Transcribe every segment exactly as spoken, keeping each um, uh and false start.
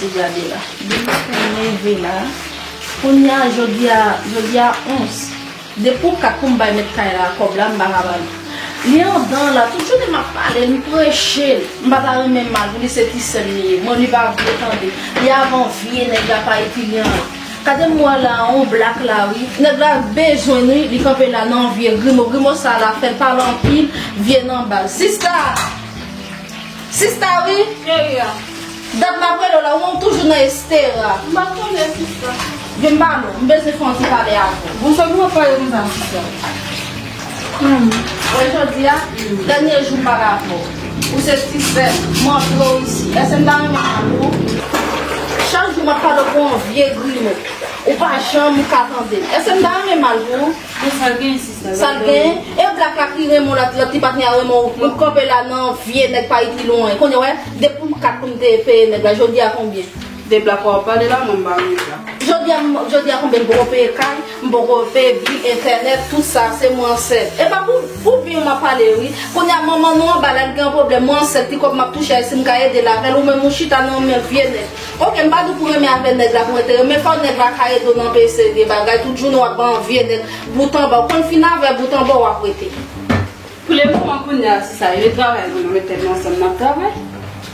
Gade la. Depi m leve la. Kounye a, jodi a, jodi a onz. Depi w kat pou m bay mèt kay la kòb la, m pa ka ba li. Li andan la, tout jounen m ap pale l, m preche l. M pa ta renmen mal pou li, se ti sè m li ye. Mwen, li pa vle tande. Li avan vye nèg la pa itilize anyen. Gade m wè la, on blak la, wi. Nèg la bezwen, wi. Li kanpe la nan vye grimo. Grimo sa la fè l pale anpil, vye nan baz. Sista! Sista, wi. Cheri a. Dat m ap rele w la, ou menm toujou nan estera. M pa konnen, sista. Vin ba nou, m bezwen fè yon ti pale avè w. Bon, sa nou ap pale konsa, sista? Hmm. Wè, jodi a, dènye jou m pale avè w. Ou se ti sè, m antre w isi. Èske m ta renmen mal pou ou? Chak jou m ap pale w pou yon vye grimo. Ou pa janm ka tande m. Èske m ta renmen mal pou ou? Bon, sa l genyen, sista? Sa l genyen? E blak la ki renmen w, lòt, lòt ti patnè a renmen w, ou kanpe la nan vye nèg pa itil ou anyen. Kounye a, wè, depi m kat pou m te peye nèg la, jodi a konbyen? De blak w ap pale la, mwen m pa renmen blak. Jodi a, m- jodi a konbyen m poko peye kay, m poko peye bil entènèt, tout sa, se mwen sèl. E pa pou, pou byen m ap pale, wi. Kounye a, manman nou anba la, l gen yon pwoblèm, mwen sèl, ti kòb m ap touche a, si m ka ede l avè l, ou menm ou chita nan men vye nèg. Oke, m pa di w pou renmen avè nèg la pou enterè, men fò nèg la ka ede w nan peye seri de bagay. Tout jounen w ap ban vye nèg bout anba. Ou konn fin avè bout anba w ap rete. Pou le moman kounye a, sista, yo travay, nou met tèt nou ansanm, n ap travay.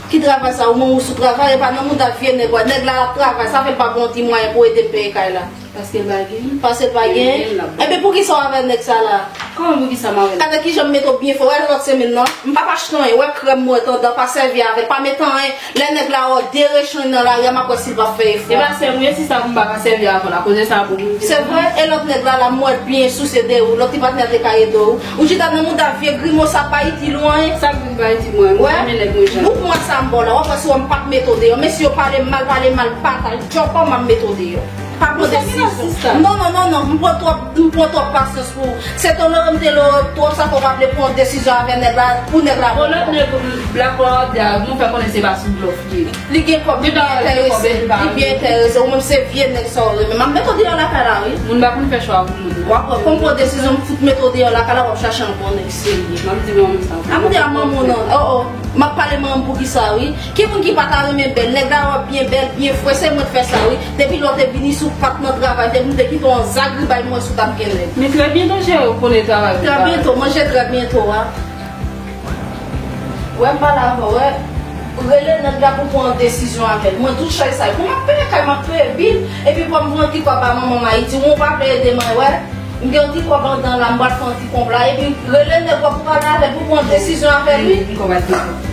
Ki travay sa? Ou menm ou sou travay, e pa nan mouda vye nèg w a. Nèg la ap travay, sa fè l pa gen yon ti mwayen pou ede l peye kay la. Paske l pa genyen. Paske l pa genyen. Ebyen, poukisa w avè nèg sa la? Kòman poukisa m avè l? Gade kijan m mete w byen fò. Wè lòt semèn nan, m p ap achte anyen. Wè krèm mwen, tandan, pa sèvi avè l, pa mete anyen. Lè nèg la wè w derechonn nan lari a, m ap wè si l p ap fè efò. E pa sè m ye, sista, pou m pa ka sèvi avè l la. Koze sa pou moun. Se vre, e lòt nèg la, la, m wè l byen sousye de ou. Lòt ti patnè te ka ede w. Ou chita nan mouda vye grimo sa pa itil ou anyen. Sa k vin pa itil mwen? Wè. Mwen renmen nèg mwen jan. Bout mwen sa m ba w la, w ap wè si w wè m p ap mete w deyò. Men si yo pale m mal, pale m mal, pa ta djòpò m ap mete w deyò. Pa pran desizyon. Non, non, non, non, m pran twòp, m pran twòp pasyans pou ou. Se tolere m te lere w twòp, sa fè w pa vle pran desizyon avè nèg la, pou nèg la. Bon, lòt nèg blak la w ap di a, nou fè konnen se pa sou blòf li ye. Li gen kòb, li byen enterese, li byen enterese. Ou menm se vye nèg sa w renmen. M ap mete w deyò lakay la, wi. Moun pa konn fè chwa pou moun. W ap wè, kòm pran desizyon, m fout mete w deyò lakay la, w ap chache yon bon nèg serye. M ap di manman sa. M ap di a manman w non. Oh, oh. M ap pale manman m poukisa, wi. Ki moun ki pa ta renmen bèl? Nèg la wè byen bèl, byen fre, se mwen k fè sa, wi. Depi lè w te vini sou pat nan travay, depi m te kite w an zagribay, mwen si w t ap gen nèg. Men trè byento, cheri, ou konnen travay ou. Trè byento, manje trè byento a. Wè, m pale avè w, wè. Rele nèg la pou pran desizyon avè l. Mwen, tout chay sa, pou m ap peye kay, m ap peye bil, epi pou m pran ti kòb ba manman m Ayiti, ou pa vle ede mwen, wè. M gen yon ti kòb anndan la, m pral fè yon ti konpla. Epi rele nèg la pou pale avè l, pou pran desizyon avè li. Li konn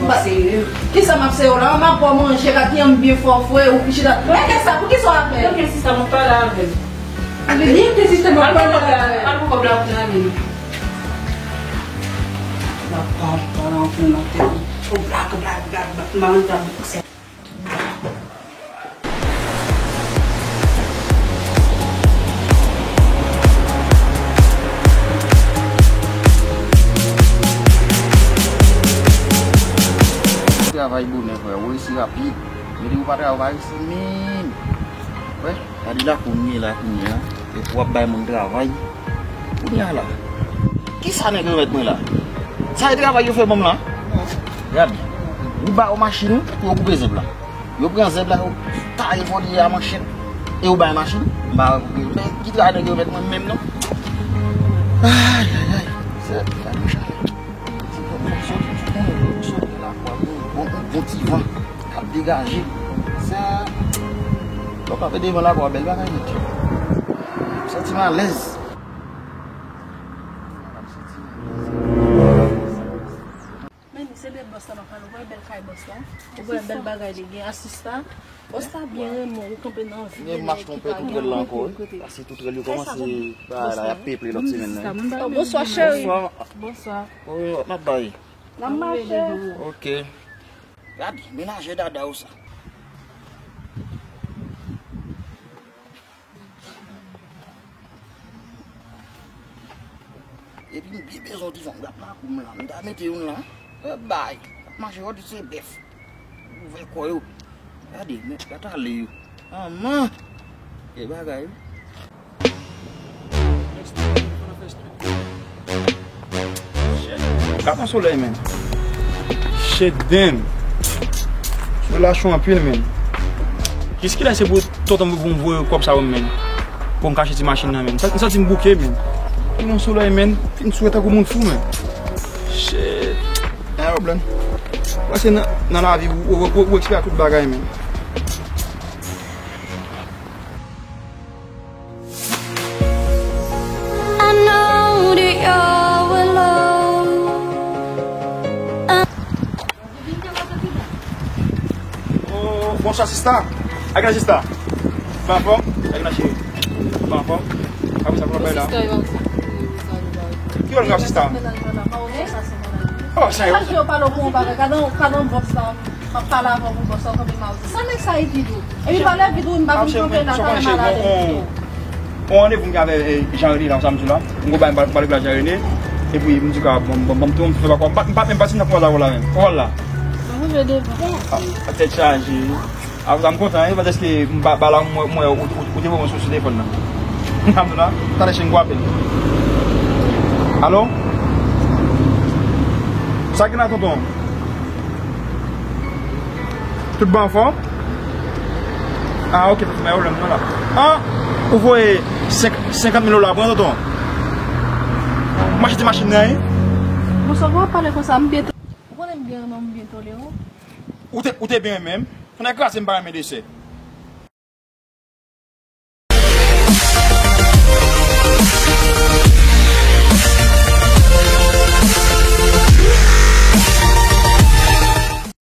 bat li. Kisa m ap sere w la? M ap ba w manje, gad jan m byen fè w fre, ou chita. Men kisa, poukisa w ap fè? Donk, sista, m ap pale avè l. Li, li, kisa, sista, m ap pale avè l. Al pou kòb la, al pou kòb la pou nan men li. L ap pale, pale anpil nan tèt li. Ou blak, blak, blak, blak, m pa konn sa. Travay bonè, frè, ou resi rapid. Men depi ou pa travay, ou pa resi menm. Wè, gade la kounye la, kounye a. Epi w ap bay moun travay. Kounye a la. Kisa nèg remèt mwen la? Sa e travay yo fè ban m la? Gade. Ou ba yo machin ou, pou yo koupe zèb la. Yo pran zèb la, yo taye fò li a manchèt. E yo bay machin. M pa wè pou yo. Men ki travay nèg yo remèt mwen menm non? Ay, ay, ay. Se fè mwen chale. Ti pòt fòk soti, ti pòt fòk soti la, bon, bon, bon ti van k ap degaje. Sa, lè w kanpe devan lakò a, bèl bagay nèt. M santi m alèz. Men se de bòs la m ap pale, ou wè bèl kay bòs la? Ou wè bèl bagay li gen, asista. Bòs la byen renmen w, ou kanpe nan vye nèg ki pa gen anpil kote. Paske toutrèl yo kòmanse, bagay la, y ap peple lòt semèn nan. Oh, bonswa, cheri. Bonswa. Bonswa. Wi, m ap bay. N ap mache. Ok. Gade, menaje dada w sa. Epi m byen bezwen ti fanm, gad lakou m la. M ta mete youn la. E bay. Ap mache, yo di se bèf. Ouvè kò yo. Gade, men, gad ale yo. Manman. E bagay, wi. Gad yon solèy, men. Shit, damn. Solèy la cho anpil, men. Jiskilè se pou tonton pou m voye kòb sa yo, menn. Pou m kache ti machin nan, menn. Sa, m santi m bouke, menn. Vin yon solèy, menn. Vin sou tankou moun fou, menn. Shit. Pa gen pwoblèm. Paske nan, nan lavi, ou, ou, ou, ou eksperyans tout bagay, menn. I know that you're alone. Oh, bonswa, sista. Ak la, sista. Ou anfòm? Ak la, cheri. Ou anfòm? Apre sa, kòman bay la? Ki wòl grav, sista? Oh, sa yo. Yo pale pou yon bagay. Gade, gade bòs la. M ap pale avè w pou bòs la, w kanpe mal. Sa nèg sa e vide w. Epi valè vide w, m pa vin kanpe la, sa malade. On randevou m gen avè, eh, Jean René la, samdi la. M go bay, m pral, m pral regle ak Jean René. Epi m di ka, bon, bon, bon, m tou, m fè pa kwa. M pa, m pa menm pase nan kwa la, la menm. Kwa la. Mwen rive devan. Ah, tèt chaje. Apre sa, m kontan, wi, paske m pa, pa la, m wè, m wè, ou, ou, ou te voye mwen sou, sou telefòn nan. M di la, talè chen gwo apèl. Alo? Sa gen la, tonton? Tout bon anfòm? Ah, ok, tonton, mwen la. Ah, ou voye senk, senkant mil dola pou mwen, tonton? M achte machin nan, wi. Bon, sa w ap pale konsa, m byen to-, ou konnen m byen renmen w, m byen tolere w. Ou te, ou te byen renmen m? Fò n kraze m pa renmen desè.